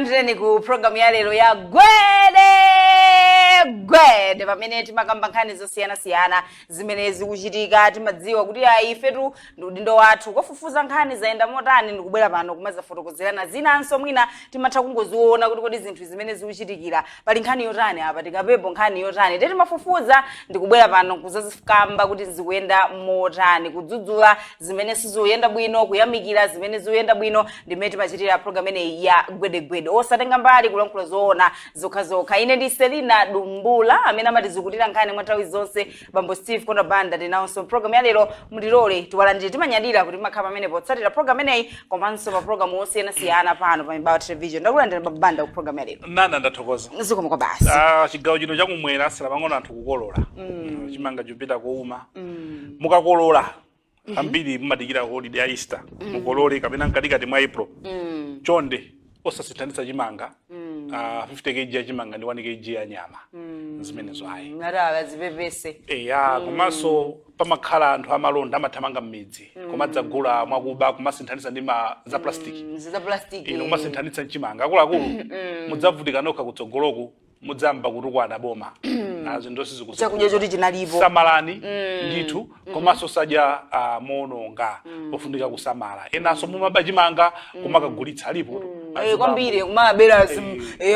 Ndikulandireni ku programu ya lero ya Gwede Gwede, pamene timakamba nkhani zosiyanasiyana zimene zikuchitika. Timadziwa kuti ayi, ifetu ndi udindo wathu kofufuza nkhani zayenda motani, ndikubwera pano kumazafotokozerana. Zinanso mwina timatha kungoziona kuti kodi zinthu zimene zikuchitikira pali nkhani yotani apa, tikapepo nkhani yotani. Te timafufuza ndikubwera pano kuzazikamba kuti zikuyenda motani, kudzudzula zimene sizikuyenda bwino, kuyamikira zimene zikuyenda bwino. Ndimene timachitira program imeneyi ya Gwedegwede, osatenga mbali, kulankhula zoona zokhazokha. Ine ndi Selina Dumbula, amene amatizukutira nkhani mwa nthawi zonse bambo Steve Kondabanda tinawonso. Program ya lero mutilole tiwalandire. Timanyadira kuti timakhala pamene potsatira program imeneyi komanso pa program osiyanasiyana pano pa Mibawa Television. Ndakulandira, Babanda, ku program ya lero. Nana, ndathokoza. Zikomo kwa basi. Ah, chigawo chino chakumwera asala pang'ono anthu kukolola chimanga chopita kuuma. Mukakolola, ambiri mumadikira holiday ya Easter mukolole kapena mkatikati mwa April. Chonde osasinthanitsa chimanga, 50 kg ya chimanga ndi 1 kg ya nyama, zimenezo ayi. Natala zipepese. Eya, komanso pamakhala anthu amalonda amathamanga m'midzi kumadzagula mwakuba, kumasinthanitsa ndi ma za plastic. Za plastic. Ino kumasinthanitsa mchimanga, akuluakulu, mudzavutika nokha kutsogoloku, mudzamba kutukwana boma nazo ndo sizikuzi. Chakudya choti chinalipo. Samalani ndithu, komanso sadya moononga, pofunika kusamala. Enanso mumaba chimanga kumakagulitsa, alipo. Kwambiri kumabera,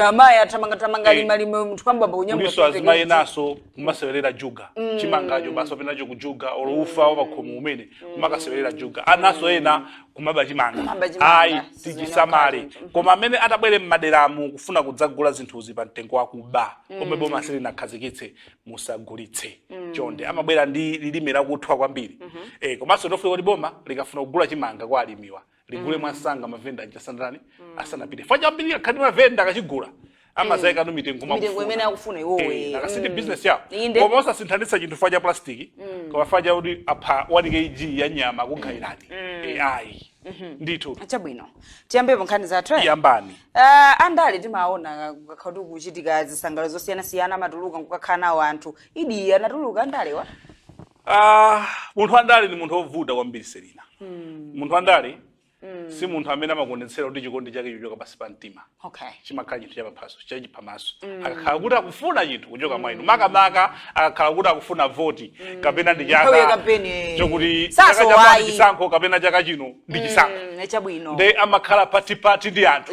amayi athamangathamanga, lima lima, munthu kwambamba kunyamuka. Kuliso azimayi enaso kumasewerera juga chimangacho basi, wapenacho kujuga olo ufa wapakhomo umene kumakasewerera juga. Anaso ena kumaba chimanga. Kumaba chimanga, ayi, tichisamale. Koma amene atabwere m'maderamu kufuna kudzagula zinthuzi pa mtengo wakuba omwe boma silinakhazikitse, musagulitse chonde. Amabwera ndi lilime lakuthwa kwambiri. Komanso ndofuna kuti boma likafuna kugula chimanga kwa alimiwa ligule mwansanga, mavenda achasandrani asanapite fa chambiri. Akhati mavenda akachigula amazayikano mitengo. Mitengo imene akufuna iwowe. Nakasiti business yawo. Inde. Koma osasinthanitsa chinthu fa cha plastic, koma fa chakuti apha 1 kg ya nyama kugayirani. Ayi ndithu. Chabwino, tiyambepo nkhani zathu, eh? Yambani. Andale timaona kukakhala kuti kuchitika zisangalalo zosiyanasiyana, amatuluka nkukakhala nawo anthu. Idi anatuluka andalewa? Ah, munthu wandale ni munthu wovuta kwambiri, Selina. Munthu wandale si munthu amene amakuonetsera kuti chikondi chake chochoka pansi pa mtima. Chimakhala chinthu chapaphaso, chachiphamaso. Akakhala kuti akufuna chinthu kuchoka mwa inu, makamaka akakhala kuti akufuna voti kapena ndi Nthawi ya chaka kampeni, eh. chokuti Saso chaka chapano ayi. chisankho kapena chaka chino ndi chisankho, Chabwino. nde amakhala patipati ndi anthu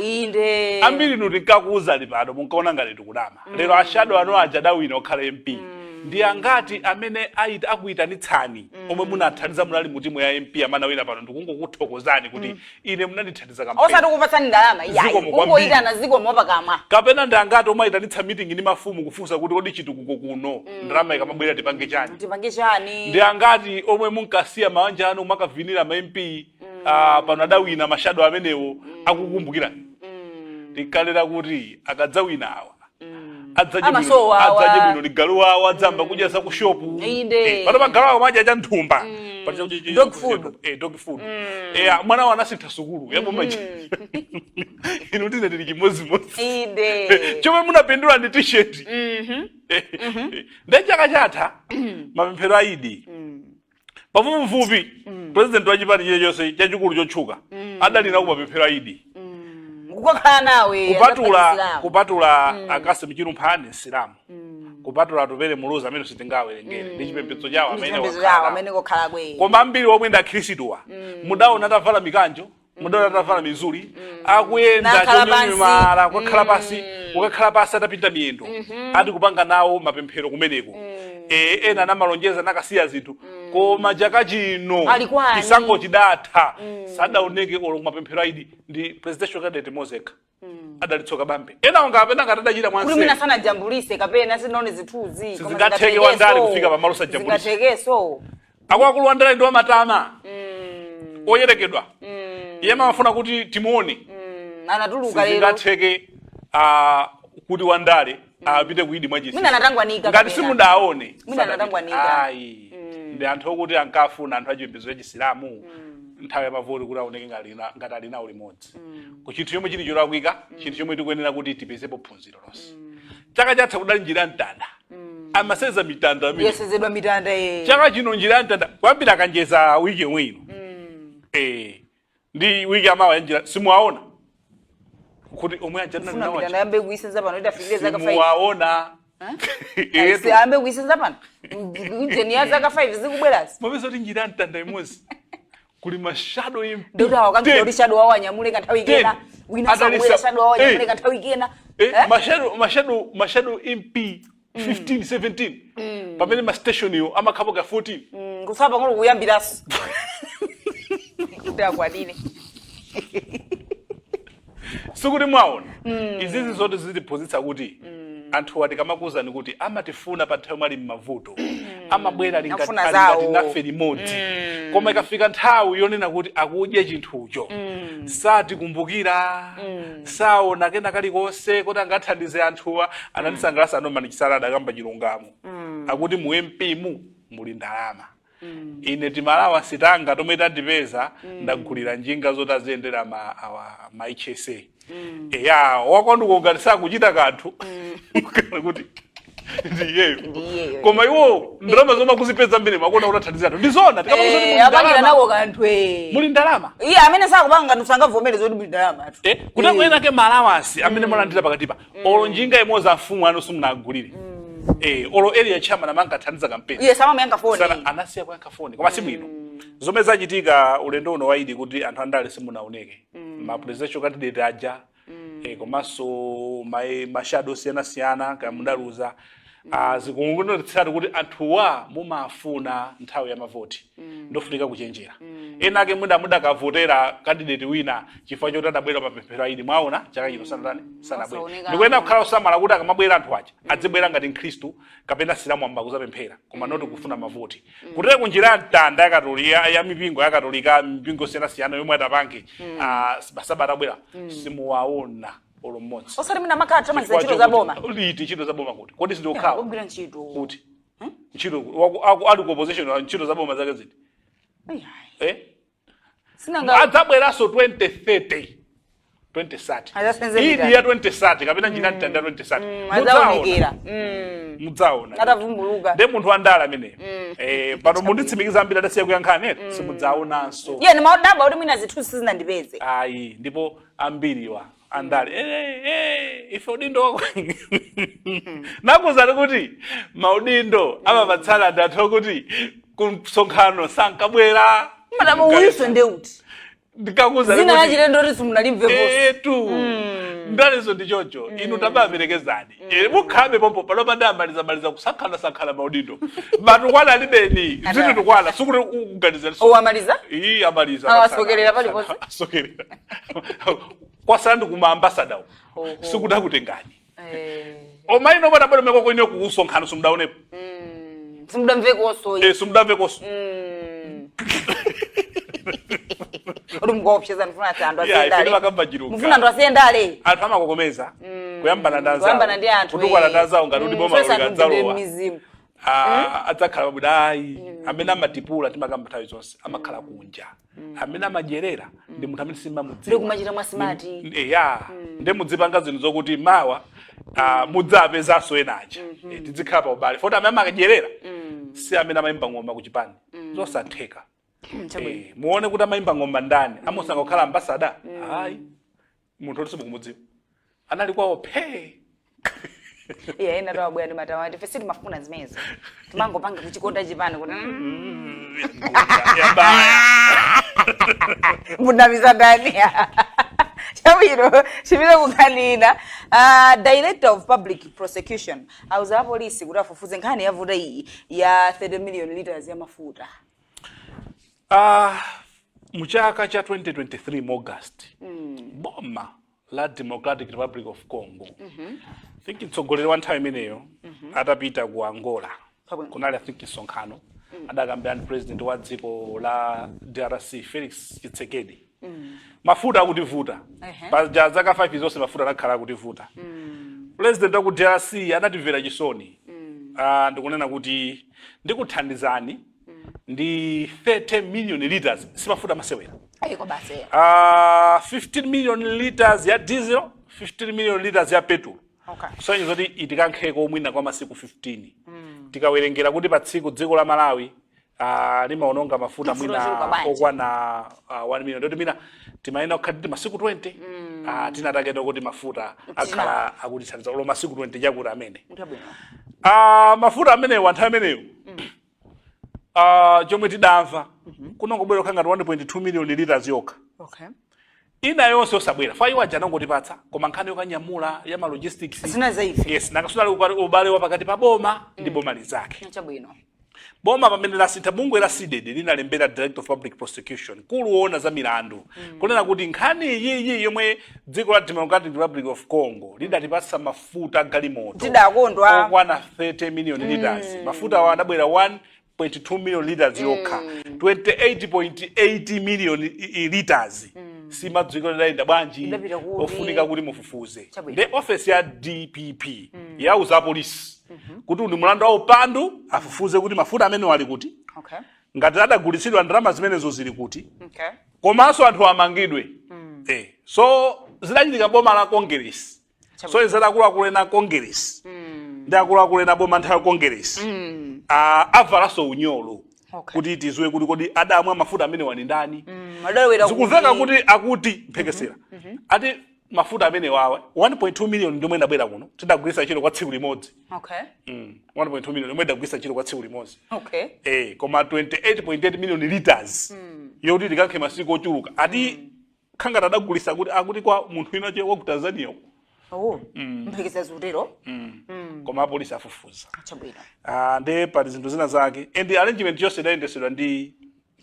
ambiri. Inu tinkakuwuzani pano, munkaona ngati tikunama. Lero a shadow anu aja adawina okhala MP. Ndi angati amene akuyitanitsani omwe munathandiza, munali mu timu ya MP amene awina pano, ndikungokuthokozani kuti ine munandithandiza kampeni? Osati kupatsani ndalama iyayi. Zikomo kwambiri. Kungoyitana, zikomo pakamwa. Kapena ndi angati omwe ayitanitsa meeting ndi mafumu kufunsa kuti kodi chitukuko kuno, ndalama ikamabwera tipange chani? Tipange chani? Ndi angati omwe munkasiya mawanja anu makavinira ma MP, pano adawina, ma shadow amenewo akukumbukira? Tinkalera kuti akadzawina awa adzadye bwino, Amasowa awa. adzadye bwino ndi galu wawo, adzamba kudya za ku shopu. Inde. Pano pagalu awo madya cha nthumba. Pano Dog food. Dog food. Mwana wawo anasintha sukulu yaboma. Inu tine tili chimodzimodzi. Chomwe munapindula ndi T-shirt. Ndi chaka chatha mapemphero a Idi, pafupifupi president wa chipani chilichonse chachikulu chotchuka adali nawo mapemphero a Idi. Kukakhala nawe. Kupatula Asilamu. kupatula a Cassim Chilumpha ni Nsilamu, kupatula Atupele Muluzi amene sitingawerengere ndi chipembedzo chawo amene chipembedzo wakhala chawo nawo. Amene kokhala kwe. Koma ambiri omwe ndi akhristuwa mudaona atavala mikanjo, mudaona atavala mizuli, akuyenda Nakhala pansi. chonyumala, kukakhala pasi, kukakhala pasi atapinda miyendo, ati kupanga nawo mapemphero kumeneko. Ena anamalonjeza nakasiya zinthu. Koma chaka chino Ali kwani? chisankho chidatha, sadaoneke olo kumapemphero a Idi. Ndi presidential candidate mozekha adalitsoka bambe, ena onga apena ngati adachita Kuti mwina mwanseri. Sanajambulise kapena sinaone zithunzi, koma Sizingatheke wandale kufika pamalo osajambulisa. Zingathekeso. Akuluakulu, wandale ndi wamatama oyerekedwa, iye amafuna kuti timuone. Anatuluka lero. Sizingatheke kuti wandale apite ku Idi mwachisi. Mwina anatangwanika Ngati kapena. simudaone. Mwina Sadapite. anatangwanika. Ayi, ndi anthu okuti ankafuna anthu achipembedzo cha Chisilamu nthawi ya mavoti kuti aoneke ngati ali nawo limodzi ku chinthu chomwe chili cholakwika, chinthu chomwe tikuyenera kuti tipezepo phunziro lonse. Chaka chatha kudali njira ya mtanda, amaseza mitanda amene Yasezedwa mitanda, eh. Chaka chino njira ya mtanda kuyambira Kanjeza wiki yomwe ino, ndi wiki amawa ya njira simuwaona. Kuti omwe aja Funa nawo mitanda yambe kuisenza pano itafikire zaka 5. Simuwaona. Aise, ayambe kuisenza pano ujeni ya zaka 5 zikubwerasi. Mapeza kuti njira ya mtanda imodzi kuli ma shadow MP. Ndoti awo kankhira kuti shadow wawo anyamule kanthawi kena, 10. wina sakubwera, shadow wawo anyamule kanthawi kena. Eh? Ma shadow MP 15, 17, pamene ma station yo amakhapo ka 14. Kusaba pang'ono kuyambiraso kuti akwanire. Sikuti mwaona, izizi zote zitiphunzitsa kuti anthu tikamakuwuzani kuti amatifuna pa nthawi mwali m'mavuto, amabwera ali ngati Afuna ali ngati zawo. nafe limodzi, koma ikafika nthawi yonena kuti akudye chinthucho, satikumbukira, saona kena kalikonse kuti angathandize anthuwa. Anandisangalatsa anomani Chisala, adakamba chilungamo, akuti mu MP mu muli ndalama. Ine timalawa sitanga tomwe tandipeza, ndagulira njinga zoti aziyendera ma awa ma HSA. Eya, wakwanduko ngati sakuchita kanthu kana kuti ndiyeyo. Ndiyeyo. Koma iwo ndalama zomwe akuzipeza mbiri makuona kuti athandiza anthu, ndizona tikamakuza kuti muli Apangira ndalama. nawo kanthu eh. Muli ndalama. Iye amene sakupanga kanthu sangavomere zoti muli ndalama atu. Kuti ena ke ma allowance amene mulandira pakatipa, olo njinga imodzi amfumu anu simunagulire. Olo area chairman amankathandiza kampeni. Iye samamuyankha foni. Sana anasiya kuyankha foni, koma si bwino zomwe zachitika ulendo uno waidi kuti anthu andale simunaoneke, ma presidential candidate aja, komanso ma shadow osiyanasiyana kaya mudaluza. Zikungonetsera kuti anthuwa mumafuna nthawi ya mavoti, ndofunika kuchenjera. Ena ake mwina mudakavotera candidate wina chifukwa choti adabwera mapemphero aidi, mwaona chaka chino sanatani, sanabwera. Osaoneka. Ndikuyenda kukhala osamala kuti akamabwera anthu aja adzibwera ngati mkhristu kapena silamu amba kuzapemphera, koma not kufuna mavoti. Kutera kunjira ya mtanda ya ya mipingo ya Katolika, mipingo osiyanasiyana yomwe atapange, masabata abwera simuwaona olo mmodzi. Osati mwina amakhala thamangitsa Chifukwa ntchito za boma. Liti ntchito za boma kuti? Kodi sindikukhawa? Kugwira ntchito. Kuti ntchito ali ku opposition, ntchito za boma zake ziti? Ayi, Eh? Sinanga Adzabweranso 2030, 2030. Adzasenze Idi mitanda. ya 2030 kapena njira mtanda ya 2030. Adzaonekera. Mudzaona. Atavumbuluka. Nde munthu wandala ameneyo. Pano munditsimikiza ambiri adasiya kuyankhani ere, simudzaonanso. Iye ndimaodabwa kuti mwina zinthu sizinandipeze. Ayi, ndipo ambiriwa andale, ife udindo wako nakuzani kuti maudindo amapatsana ndi anthu okuti kumsonkhano sankabwera. Madabo uyuso ndeuti Ndikakuza zina lachilendo kuti simunalimveponso. Etu, ndalezo ndi choncho. Inu tabaperekezani. Mukhabe pompo pano ndamaliza maliza kusankhana sankhana maudindo, batukwana alibeni zititukwana, sikuti ukuganiza. Owamaliza. Iyi amaliza. Ah, asokerera paliponse? Asokerera kwasala ndi kuma ambassador. Oho. Sikuti akutengani omaino padabwera mekoko ine kukusonkhano simudaonepo. Simudamvekonso. Simudamvekonso. Kuti mukaopseza ndifuna ati anthu Yeah, ife asiyendale. timakamba chilungamo. Mufuna anthu asiyendale. Anthu amakokomeza kuyambana ndi anzawo, Kuyambana ndi anthu. kutukwana ndi anzawo ngati kuti boma First anthu likadzalowa mizimu. Adzakhala pabuda. Ayi, amene amatipula, timakamba nthawi zonse, amakhala kunja. Amene amadyerera ndi munthu amene simamudziwa. Ndikumachita mwa smart. Eya, nde mudzipanga zinthu zokuti mawa mudzapezanso ena aja. Tizikhala pa ubale foti amene amadyerera si amene amayimba ng'oma kuchipani, zosatheka. Muone kuti amayimba ng'oma ndani, amusanga kukhala ambassador. Ayi, munthu oti simukumudziwa anali kwawo phee. Iye ena tawabwera ndi matamati, ife sitimafuna zimenezo, timangopanga kuchikonda chipani kuti Yabaya. Munamiza ndani? Chabwino, chipite kukhanina. Director of Public Prosecution auza apolisi kuti afufuze nkhani yavuta iyi ya 30 million liters ya mafuta. Muchaka cha 2023 mu August, boma la Democratic Republic of Congo, think mtsogoleri wa nthawi imeneyo atapita ku Angola, Pabwino. kunali, I think, msonkhano, adakambirana ndi president wa dziko la DRC, Felix Tshisekedi. Mafuta akutivuta. Paja zaka 5 zonse mafuta anakhala akutivuta. President wa ku DRC anatimvera chisoni, ndikunena kuti ndikuthandizani ndi 30 million liters, si mafuta amasewera. Ayiko basi. 15 million liters ya diesel, 15 million liters ya petrol, kusonyeza kuti itikankheko mwina kwa masiku 15. Tikawerengera kuti pa tsiku dziko la Malawi limaononga mafuta Mafuta mwina ochuluka bwanji. okwana 1 million, ndoti mwina timayenda kukhala titi masiku 20. Tinataketa kuti mafuta akhala akutithandiza olo masiku 20 chakuti amene Chabwino. Mafuta amenewo, anthu amenewo, chomwe tidamva kunongobwera kukhala ngati 1.2 million liters yokha. Ina yonse osabwera, fa iwo aja anangotipatsa, koma nkhani yokanyamula ya ma logistics Zina za ife. Yes, nangasunali ubale wa pakati pa boma ndi boma lizake. Boma pamene lasintha, bungwe la CDEDI linalembera Director of Public Prosecution, mkulu woona za milandu, kunena kuti nkhani iyiyi yomwe dziko la Democratic Republic of Congo lidatipatsa mafuta galimoto Tidakondwa. okwana 30 million liters, mafuta awa adabwera 1.2 million liters yokha, 28.8 million liters simadziwika lidayenda bwanji. Idapita kuti? Ofunika kuti mufufuze. Chabwino. Ndi ofesi ya DPP yauza apolisi kuti ndi mlandu wa upandu, afufuze kuti mafuta amene ali kuti, ngati adagulitsidwa, ndalama zimenezo zili kuti, komanso anthu amangidwe. So zidachitika boma la Congress. So izati akuluakulu ena Congress ndi akuluakulu ena boma nthawi ya Congress avalanso unyolo kuti tiziwe kuti kodi adamwa mafuta amene wani ndani. Adalowera. Zikumveka kuti akuti mphekesera ati mafuta amene wawa 1.2 million ndiomwe idabwera kuno, tidagwiritsa ntchito kwa tsiku limodzi. 1.2 million yomwe idagwiritsa ntchito kwa tsiku limodzi. Koma 28.8 million liters yoti tikankhe masiku ochuluka, ati khangati adagulitsa kuti akuti kwa munthu wina che wa ku Tanzania uko. Oh, mphekesera zikutero. Koma apolisi afufuza. Chabwino. Nde pali zinthu zina zake and arrangement yonse idayendesedwa ndi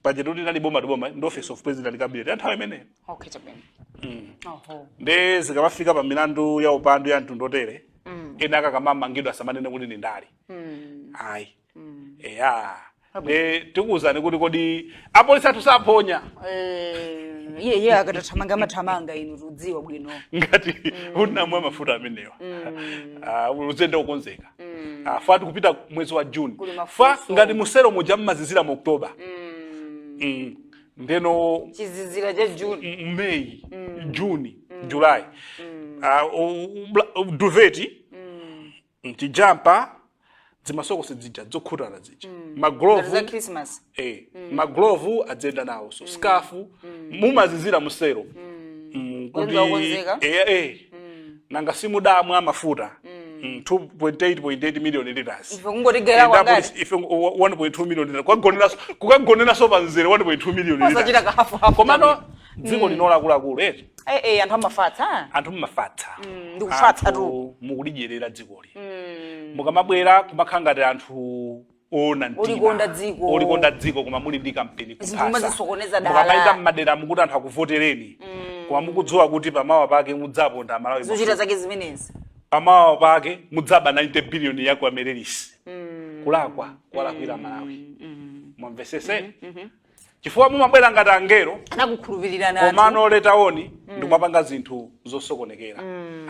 paja kuti inali boma to boma ndi Office of President, Cabinet ya nthawi imeneyo. Okay, chabwino. Oho. Nde zikamafika pa milandu ya upandu ya mtundu otere, ena akakamamangidwa asamanene kuti ndi ndali, ayi, eya. Nde tikuwuzani kuti kodi apolisi athu saphonya. Iye iye akatathamanga amathamanga, inu tudziwa bwino. Ngati unamwa mafuta amenewa, uzende ukonzeka. Fa tikupita mwezi wa June. Kuli fa mafunso. Ngati musero muja mmazizira mu October, ndeno Chizizira cha June. May, June, July, duvet, tijampa, zimasokosi zija zokhutana zija, maglovu za Christmas. Maglovu adzenda nawo, so scarf, mumazizira musero. Kuyenza kukonzeka. Nanga simudamwa mafuta 2.8.8 million liters. Ife kungotigera kwangati. Ife 1.2 million liters kukagoneranso, kukagoneranso pamzere 1.2 million liters. Osachita kahafuhafu. Komano dziko lino lakuluakulu eti. Anthu amafatsa. Anthu mumafatsa. Ndikufatsa tu. Anthu mukulidyerera dzikoli. Mukamabwera kumakhala ngati anthu oona mtima, Olikonda dziko. Olikonda dziko, koma muli ndi kampeni Zinthu kuphasa. mumazisokoneza dala. Mukamayenda mmadera mukuti anthu akuvotereni, koma mukudziwa kuti pamawa pake mudzaponda Malawi Zochita mafuta. zake zimenezi. Pamawa pake mudzaba 90 billion ya ku Amaryllis. Kulakwa kwalakwira Malawi, mwamvesese? Chifukwa mumabwera ngati angelo, Anakukhulupirirana anthu. Komano later on ndikumapanga zinthu zosokonekera,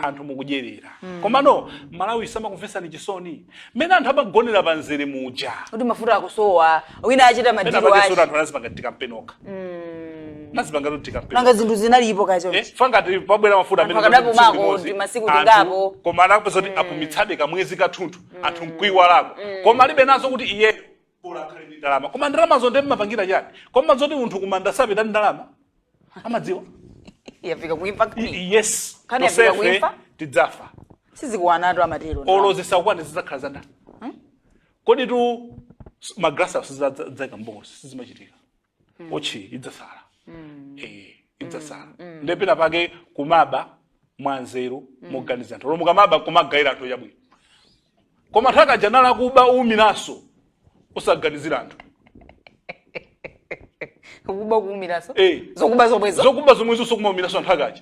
anthu mukudyerera. Komano Malawi samakumvesani chisoni mmene anthu amagonera pamzere muja kuti mafuta akusowa, wina achita pena madiro pake achi. soti anthu anazipanga tikampeni okha, nazipanga kuti tikampeni. Nanga zinthu zinalipo kacho. Fa ngati pabwera mafuta amene Anthu akadapumako tsiku limodzi, ndi masiku anthu- tingapo. Koma anakupeza kuti apumitsabe kamwezi kathunthu, anthu mkuiwalako, koma alibe nazo kuti iyeyo bola akhale ndi ndalama. Koma ndalamazo ndi mmapangira chani? Koma zoti munthu kumanda sapita ndi ndalama, amadziwa? Yafika kuimfa nkhani. Yes. Nkhani yafika Tonsefe kuimfa? tidzafa. Sizikuwanatu, amatero. Olo zisakwane zidzakhala zandani? Kodi tu magrasi sizidzaika mbokosi, sizimachitika. Ochi idzasala, idzasala. Ndepena pake kumaba mwanzeru, muganiza anthu. Olo mukamaba kumagayira anthu chabwino, koma anthu akajanala kuba uminaso usaganizira anthu. Kuba kuumiranso. Eh. Zokuba zomwezo. Zokuba zomwezo, sokumauminaso anthu akaja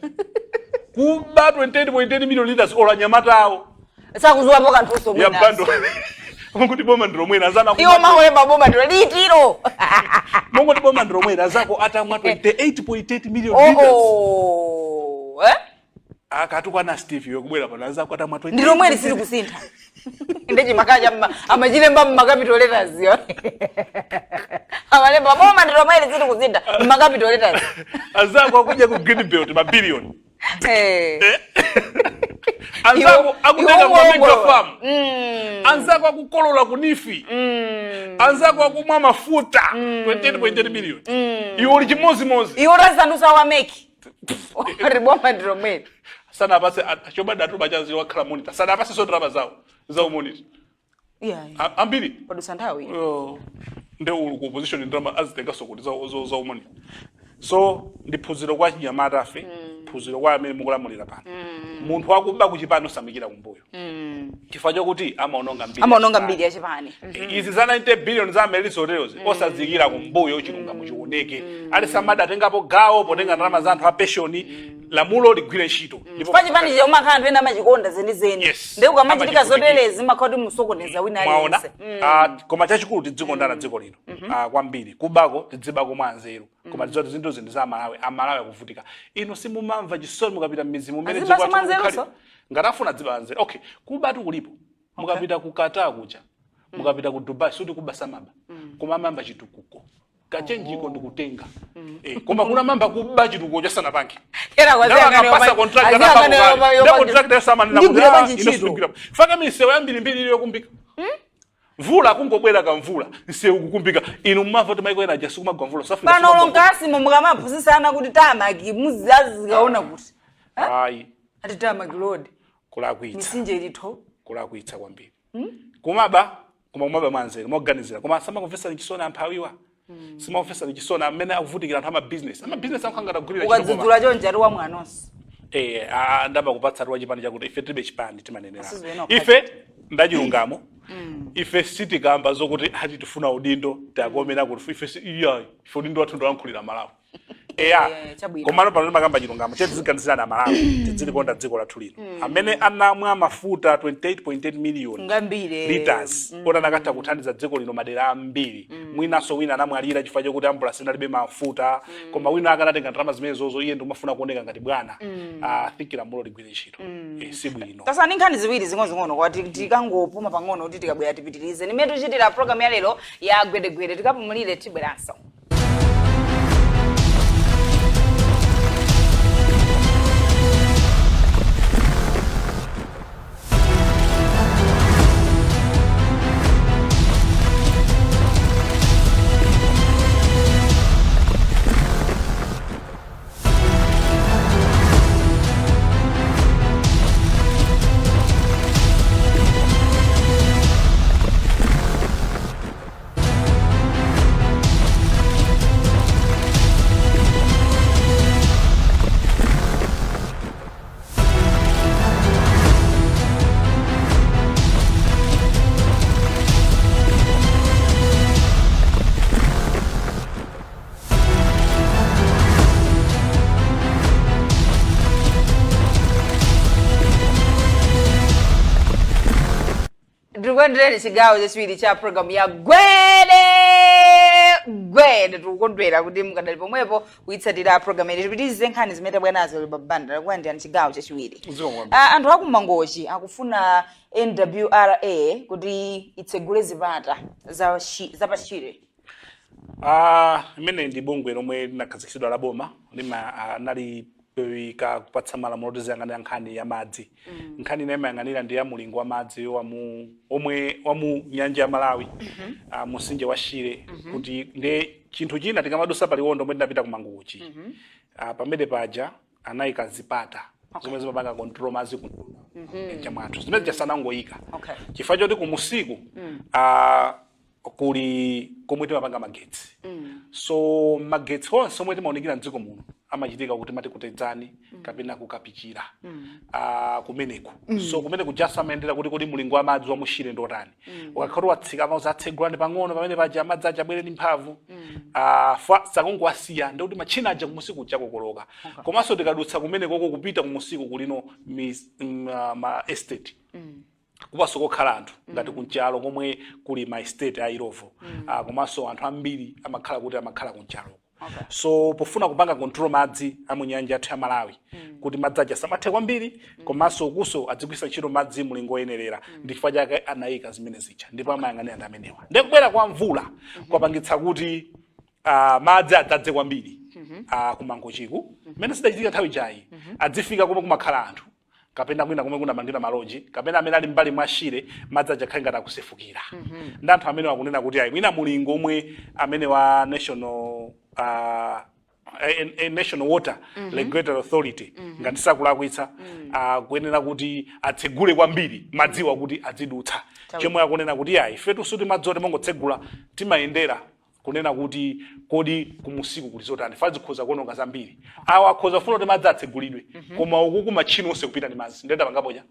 kuba 28.8 million liters, olo anyamata awo Sakuzuwapo kanthuso. Ya bando mukuti boma ndilomwera azana. Iwo maolemba boma ndilo litiro. Munguti boma ndilomwera, azako atamwa 28.8 million liters. Oh, eh Akatukwana Steve iwe kubwera pano, azako atamwa 28. Ndilomweri, sili kusintha. Ndechimakaya amachilemba mmacapital letters yo, amalemba boma ndilomweri, sili kusintha, mmacapital letters. Azako akudya ku Green Belt mabiliyoni. Anzako akutenga Iwo kwa mega uongo. farm, anzako akukolola ku NEEF, anzako akumwa mafuta 28.8 million, iwe uli chimozimozi. Iwo tasandusa wameki. Ati boma ndi lomweli. Sanapase chobada atuma chazi wakhala monitor, sanapase so ndalama zawo za monitor. Yeah. Ambiri. Padusa nthawi. Oh, nde uli ku opposition, ndalama azitengaso kuti za monitor. So ndi phunziro kwa chinyamata afe, phunziro kwa amene mukulamulira pano. Munthu wakuba kuchipani osamikira kumbuyo, chifukwa chokuti amaononga mbiri Amaononga ya mbiri ya chipani. Izi za 90 billion za Amaryllis Hotels, osazikira kumbuyo, chilungamo chioneke. Ali samada atengapo gawo potenga ndalama za anthu a pension, lamulo ligwire ntchito. Ndipo Pa chipani chomakhala anthu ena amachikonda zenizeni. Yes. Ndi ukamachitika Amachivutikira. zoterezi, makhala kuti musokoneza wina Mwaona? aliyense. Ah, koma chachikulu tidzikondana dziko lino. Ah, kwambiri kubako tidzibako mwa anzeru, koma tidzoti zinthu zinthu za Amalawi. Amalawi akuvutika. Inu simumamva chisoni mukapita m'mizi mumene Azibaso dziko mwa lathu anzeruso? Ngati afuna dziba anzeru, okay, kubatu kulipo. Mukapita ku Qatar kuja, mukapita ku Dubai, suti kuba samaba, koma amamba chitukuko kachenjiko ndikutenga. Koma kuna mamba kuba chitukuko chasanapange. Kera kwa Ndawakapasa contract nde contract yasamanena kuti Ndigwira ah, bwanji ino ntchito? sindigwira. Faka misewu yambirimbiri iliyo kumbika, mvula kungobwera kamvula, msewu kukumbika. Inu mumamva kuti maiko ena aja sikumagwa mvula, South Africa Pano sikumagwa mvula. lonkasimo mukamaphunzitsana kuti tarmac, muzazikaona kuti Ayi. Ati tarmac road. Kulakwitsa. Misinje ilitho. Kulakwitsa kwambiri kumaba, koma kumaba mwanzeru, moganizira. Koma samakumvesani chisoni amphawiwa, simakumvesani chisoni amene akuvutikira, anthu amabizinesi, amabizinesi akukhangata kugwirira ntchito koma Ukadzudzula chonje ati wamwanonso. Ndamba kupatsa tiwa chipani chakuti ife tilibe chipani, timanenera. Asizwena okhachi. Ife ndachilungamo, ife sitikamba zokuti ati tifuna udindo tiakomera kuti ife iyayi, ife udindo wathu ndolankhulira Malawi, eya. Chabwino. Komano pano timakamba chilungamo. Tiziganizirana Malawi, tizilikonda dziko lathu lino. Amene anamwa mafuta 28.8 million Ngambire. liters, oti anakatha kuthandiza dziko lino madera ambiri. Mwinanso wina anamwalira chifukwa chokuti ambulance inalibe mafuta, koma wina akanatenga ndalama zimenezozo, iye ndikumafuna kuoneka ngati bwana. I think lamulo ligwire ntchito. Si bwino. Tasani nkhani ziwiri zing'onozing'ono kwati tikangopuma pang'ono kuti tikabwera tipitirize nimene tichitira program ya lero ya Gwedegwede. Tikapumulire, tibweranso. Ndikuendereni chigawo chachiwiri cha program ya Gwede Gwede. Tikukondwera kuti mukadali pomwepo kuyitsatira program iyi. Tipitirize nkhani zimene tabwera nazo pa banda kulandira chigawo chachiwiri. Zikomo kwambiri. Ah, anthu akumangochi akufuna NWRA kuti itsegule zipata za pachire. Ah, imene ndi bungwe lomwe linakhazikitsidwa la boma, lima nalipewika kupatsa malamulo kuti ziyang'anira nkhani ya madzi. Nkhani ine imayang'anira ndi ya mulingo wa madzi wamu omwe wamu nyanja ya Malawi, mumtsinje wa Shire, kuti ndi chinthu china tikamadusa paliwondo omwe tinapita ku Mangochi, pamene paja anayika zipata zomwe zimapanga control madzi ku nyanja mwathu, zimene jasanangoyika chifukwa choti kumusiku kuli komwe timapanga magetsi. So magetsi onse omwe timaonekera mdziko muno amachitika kuti mati kutedzani kapena kukapichira kumeneku. So kumeneku just amayendera kuti kodi mulingo wa madzi wa mushire ndotani. Ukakhala watsika, amauza atsegulani pang'ono pamene paja, madzi aja abwere ndi mphamvu. Fa sakungowasiya, ndikuti machina aja kumusiku kuchakokoloka. Komanso tikadutsa kumenekoko kupita kumusiku kulino ma estate, kupaso kokhala anthu ngati kunchalo komwe kuli ma estate a Illovo. Komanso anthu ambiri amakhala kuti amakhala kunchaloko. So pofuna kupanga control madzi a munyanja yathu ya Malawi, kuti madzi aja samathe kwambiri, komanso kuso adzigwisa ntchito madzi mulingo oyenerera, ndi chifukwa chake anayika zimene zija, ndipo amayang'anira ndi amenewa. Ndi kubwera kwa mvula kwapangitsa kuti madzi adzadze kwambiri kumangochiku, mmene sidachitika nthawi jayi, adzifika komwe kumakhala anthu kapena kwina komwe kunamangidwa maloji, kapena amene ali mbali mwa Shire, madzi aja akhale ngati akusefukira. Ndi anthu amene akunena kuti ayi, mwina mulingo omwe amene wa National National Water Regulatory Authority, ngati sakulakwitsa, akuyenera kuti atsegule kwambiri madziwa kuti adzidutsa. Chomwe akunena kuti ayi, ifetu sitimadziwa, timangotsegula, timayendera kunena kuti kodi kumusiku kuli zotani? Fa zikhoza kuononga zambiri. Awa akhoza kufuna kuti madzi atsegulidwe, koma uku kumatchini onse kupita ndi madzi, ndenda pangapocha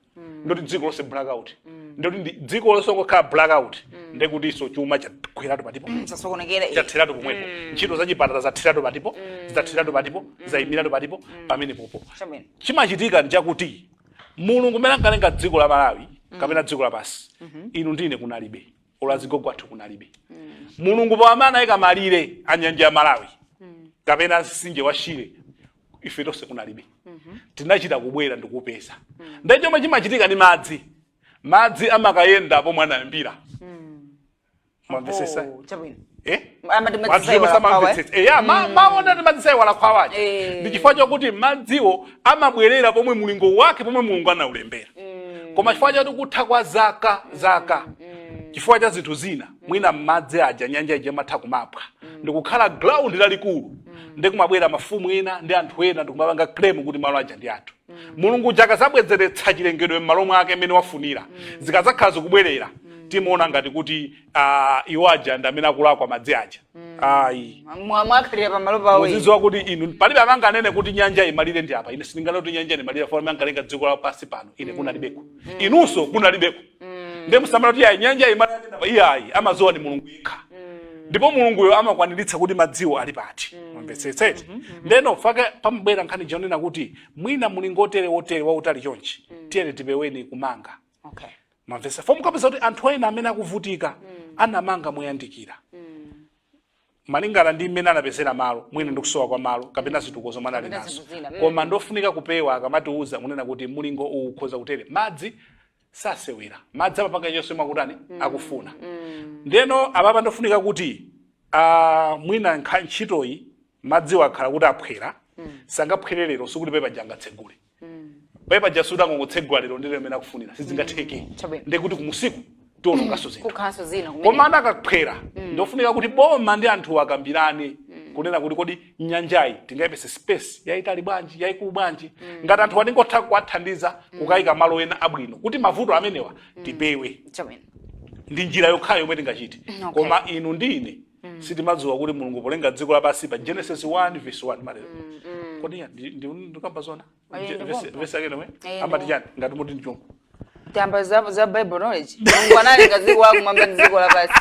ndoti dziko lonse blackout, ndoti ndi dziko lonse ngokhala blackout, ndekuti iso chuma chagweratu patipo. Chasokonekera. Chatheratu pomwepo. Ntchito zachipatala zatheratu patipo, zatheratu patipo, zayimiratu patipo pamene popo. Chimachitika nchakuti Mulungu mmene ankalenga dziko la Malawi kapena dziko lapansi, inu ndine kunalibe, olo azigogo athu kunalibe. Mulungu pamene anayika malire a nyanja ya Malawi kapena mtsinje wa Shire, ife tonse kunalibe, tinachita kubwera ndikupeza. Ndiye chomwe chimachitika ndi madzi, madzi amakayenda pomwe anayambira. Mwamvesesa? Oh, chabwino. Eh? Amati madzi Madzi saiwala khwawa, eh? samamvetsetsa. Eya, maona ndi madzi saiwala khwawaja. Ndi chifukwa chokuti madziwo amabwerera pomwe mulingo wake, pomwe Mulungu anaulembera. Koma chifukwa choti kutha kwa zaka zaka, chifukwa cha zinthu zina, mwina madzi aja, nyanja ija imatha kumapwa ndikukhala ground lalikulu, ndi kumabwera mafumu ena ndi anthu ena ndikumapanga claim kuti malo aja ndi athu. Mulungu uja akazabwezeretsa chilengedwe m'malo mwake mmene wafunira, zikazakhala zikubwerera, timaona ngati kuti iwo aja ndi amene akulakwa, madzi aja ayi. Mwakhalira pamalo pawo. Muzidziwa kuti inu palibe amanganene kuti nyanja imalire ndi apa. Ine sindinganene kuti nyanja imalire fo amangalenga dziko la pasi pano, ine kunalibeko, inunso kunalibeko. Ndiye musamala kuti ayi, nyanja imalire ndi apa. Iye ayi, amadziwa ni Mulungu yekha, ndipo Mulunguyo amakwaniritsa kuti madziwo ali pati. Mwamvetsetsete? Ndeno fake pamabwera nkhani jonena kuti mwina mulingo otere wotere wautali chonchi, tiyeni tipeweni kumanga. Mwamvetsa? Fo mukapeza kuti anthu ena amene akuvutika anamanga moyandikira, malingana ndi mmene anapezera malo, mwina ndi kusowa kwa malo kapena zitukuko zomwe anali Kapena nazo. zinthu zina. Koma ndofunika kupewa akamatiuza kunena kuti mulingo uwu ukhoza kutere. Madzi sasewera, madzi amapanga chonse makutani akufuna. Ndeno apapa ndofunika kuti mwina ntchitoyi, madziwo akhala kuti aphwera, sangaphwere lero, sikuti pepa jangatsegule pepa jasuti angongotsegula lero ndilo imene akufunira, sizingatheke. Ndekuti kumusiku tiononganso zinthu. Kukhalanso zina kumene. Koma anakaphwera, ndofunika kuti boma ndi anthu akambirane kunena kuti kodi nyanjayi tingayipese space yayitali bwanji, yayikulu bwanji, ngati anthu atingotha kuwathandiza kukayika malo ena abwino kuti mavuto amenewa tipewe. Ndi njira yokhayo yomwe tingachite. Koma inu ndi ine sitimadziwa kuti Mulungu polenga dziko lapansi pa Genesis 1 verse 1 malero, kodi ya ndikamba zona? Ndikumva. Verse yake nomwe Amati amati chani ngati muti ndichongo? Tamba za Bible knowledge. Mulungu analenga dziko lakumwamba ndi dziko lapansi.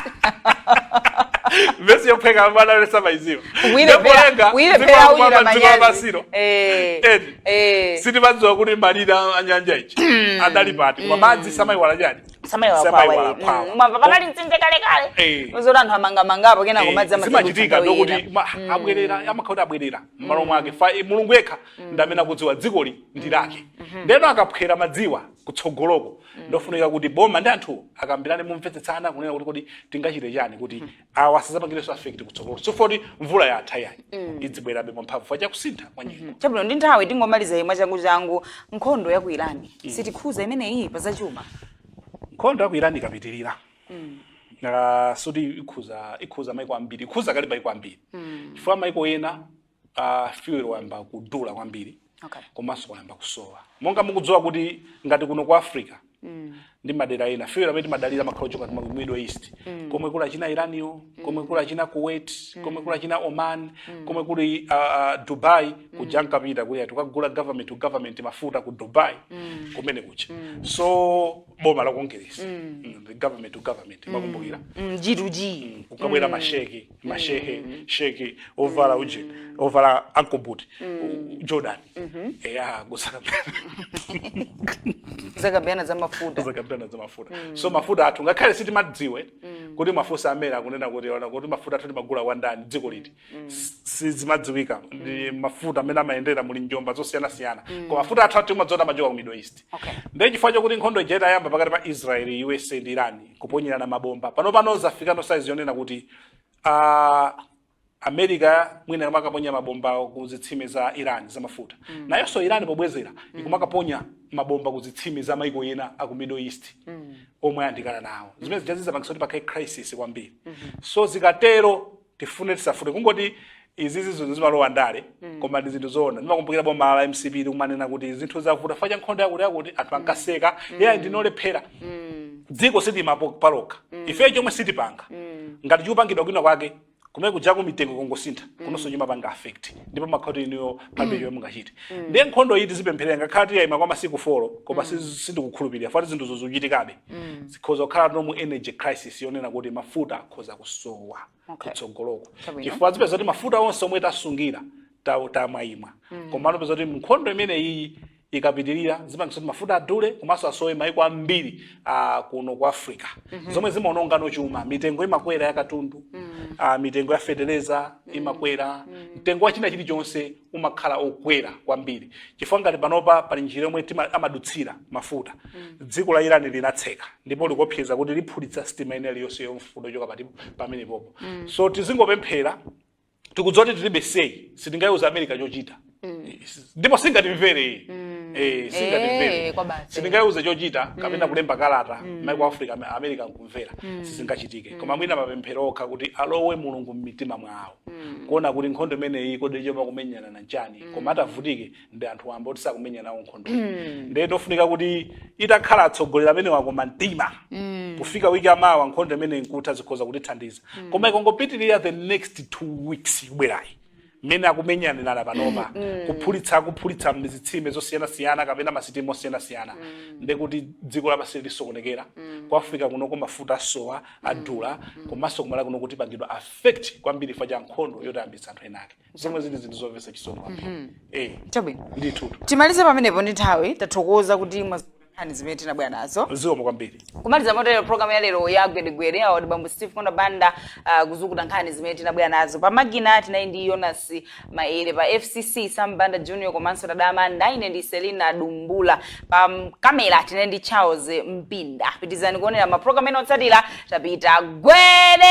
Vesi yophweka amene samaiziwa. Kuyilephera Dziko lakumwamba uchita ndi dziko manyazi. lapansilo. Edi. Sitimadziwa kuti malire a nyanja ichi adali pati, koma madzi samayiwala chani? Samayiwala Samayiwala khwawa. khwawa. Mwamva panali mtsinje kalekale. Uzoti anthu amangamangapo, kenako madzi zimachitika amadzadutsa. ndokuti abwerera, amakhala kuti abwerera m'malo mwake. Fa Mulungu yekha ndi amene akudziwa, dzikoli ndi lake. Ndeno akaphwera madziwa kutsogoloko, ndofunika kuti boma ndi anthu akambirane mumvetsetsana kunena kuti kodi tingachite chani kuti awa asazapangirenso affect kutsogolo. Sifoti mvula yatha yayi, idzibwerabe mwamphamvu fa chakusintha kwa nyengo. Chabwino, ndi nthawi tingomaliza imwe changu changu. Nkhondo ya ku Irani sitikhuza imeneyi pa zachuma? Nkhondo ya ku Irani ikapitirira, suti ikhuza maiko ambiri, ikhuza kale maiko ambiri, chifukwa maiko ena fuel wayamba kudula kwambiri komanso wayamba kusowa. Monga mukudziwa kuti ngati kuno ku Africa ndi madera ena, fuel amene timadalira makhala ochoka ku Middle East, komwe kuli achina Iraniyo, komwe kuli achina Kuwait, komwe kuli achina Oman, komwe kuli Dubai. Kuja nkapita kuya tukagula government to government mafuta ku Dubai kumene kucha. So boma la Congress, the government to government, makumbukira? G2G. Kukabwera masheki, mashehe, sheki ovala uje, ovala ankle boot, Jordan, eya, Zakambirana za mafuta. Zakambirana za mafuta. So mafuta athu, ngakhale sitimadziwe kuti mafuta amene akunena kuti ona kuti mafuta athu timagula kwa ndani, dziko liti, sizimadziwika. Ndi mafuta amene amayendera muli njomba zosiyanasiyana, koma mafuta athu timadziona amachoka ku Middle East. Ndiye chifukwa chokuti nkhondo ija itayamba pakati pa Israel, USA ndi Iran, kuponyerana mabomba, pano pano zafika no size yonena kuti America mwina amakaponya mabomba ku zitsime za Iran za mafuta, nayonso Iran pobwezera ikumakaponya mabomba ku zitsime za maiko ena aku Middle East omwe ayandikana nawo. Zimene zija zizapangisa kuti pakhale crisis kwambiri. So zikatero, tifune tisafune, kungoti Izizi zinthu zimalowa ndale, koma ndi zinthu zoona. Ndimakumbukira boma la MCP likumanena kuti zinthu zavuta fa cha nkhondo yakuti yakuti, anthu ankaseka. Yeah, ndinolephera. Dziko silimapo palokha. Ife chomwe sitipanga, ngati chikupangidwa kwina kwake, kumene kujaku mitengo kongosintha, kunonso chimapanga affect, ndipo makhoti iniyo palibe chomwe mungachite. Ndiye nkhondo iyi tizipempherera, ngakhale tiyayima kwa masiku 4, koma sindikukhulupirira fati zinthuzo zikuchitikabe. Zikhoza kukhala no mu energy crisis yonena kuti mafuta akhoza kusowa kutsogoloko, chifukwa zipeza kuti mafuta onse omwe tasungira tamwayimwa. Komano peza kuti nkhondo imene iyi ikapitirira, zipangisa kuti mafuta adule komanso asowe maiko ambiri kuno ku Africa, zomwe zimaononga no chuma. Mitengo imakwera ya katundu, mitengo ya fetereza imakwera, mtengo wa china chilichonse umakhala okwera kwambiri, chifukwa ngati panopa pali njira yomwe amadutsira mafuta, dziko la Iran linatseka ndipo likopseza kuti liphulitsa sitima ina iliyonse yomfuta yochoka pati pamenepopo. So tizingopemphera. Tikudziwa kuti tilibe say, sitingayiuza America chochita, ndipo singatimvere. Singatimvere. Kwa basi. Sitingayiuze chochita kapena kulemba kalata maiko Africa, America nkumvera, sizingachitike. Koma mwina mapemphero okha kuti alowe Mulungu mmitima mwawo, kuona kuti nkhondo imeneyi kodi choma kumenyana na nchani. Koma atavutike ndi anthu wamba oti sakumenya nawo nkhondo. Ndiye tofunika kuti itakhala atsogoleri amene wakoma mtima, kufika wiki amawa nkhondo imene nkutha, zikhoza kutithandiza. Koma ikongopitirira the next 2 weeks ikubwerayi, mmene akumenyanirana panopa, kuphulitsa kuphulitsa mizitsime zosiyanasiyana kapena masitima osiyanasiyana, ndekuti dziko lapansi lisokonekera. Ku Africa kunoko mafuta asowa, adula, komanso kumala kuno kuti pangidwa affect kwambiri fa cha nkhondo yotayambitsa anthu ena ake, zomwe zili zinthu zomvetsa chisoni kwambiri. Chabwino. Ndithu. Timalize pamenepo ndi nthawi. Tathokoza kuti mwazikani zimene tinabwera nazo. Zikomo kwambiri. Kumaliza motero program ya lero ya Gwedegwede, awo ndi bambo Steve Konda Banda, kuzukuta nkhani zimene tinabwera nazo. Pamakina tinali ndi Jonas Maere, pa FCC Sam Banda Junior komanso Tadama Ndaine ndi Selina Dumbula, pa kamera tinali ndi Charles Mpinda. Pitizani kuonera mapulogalamu ena otsatira. Tapita gwede.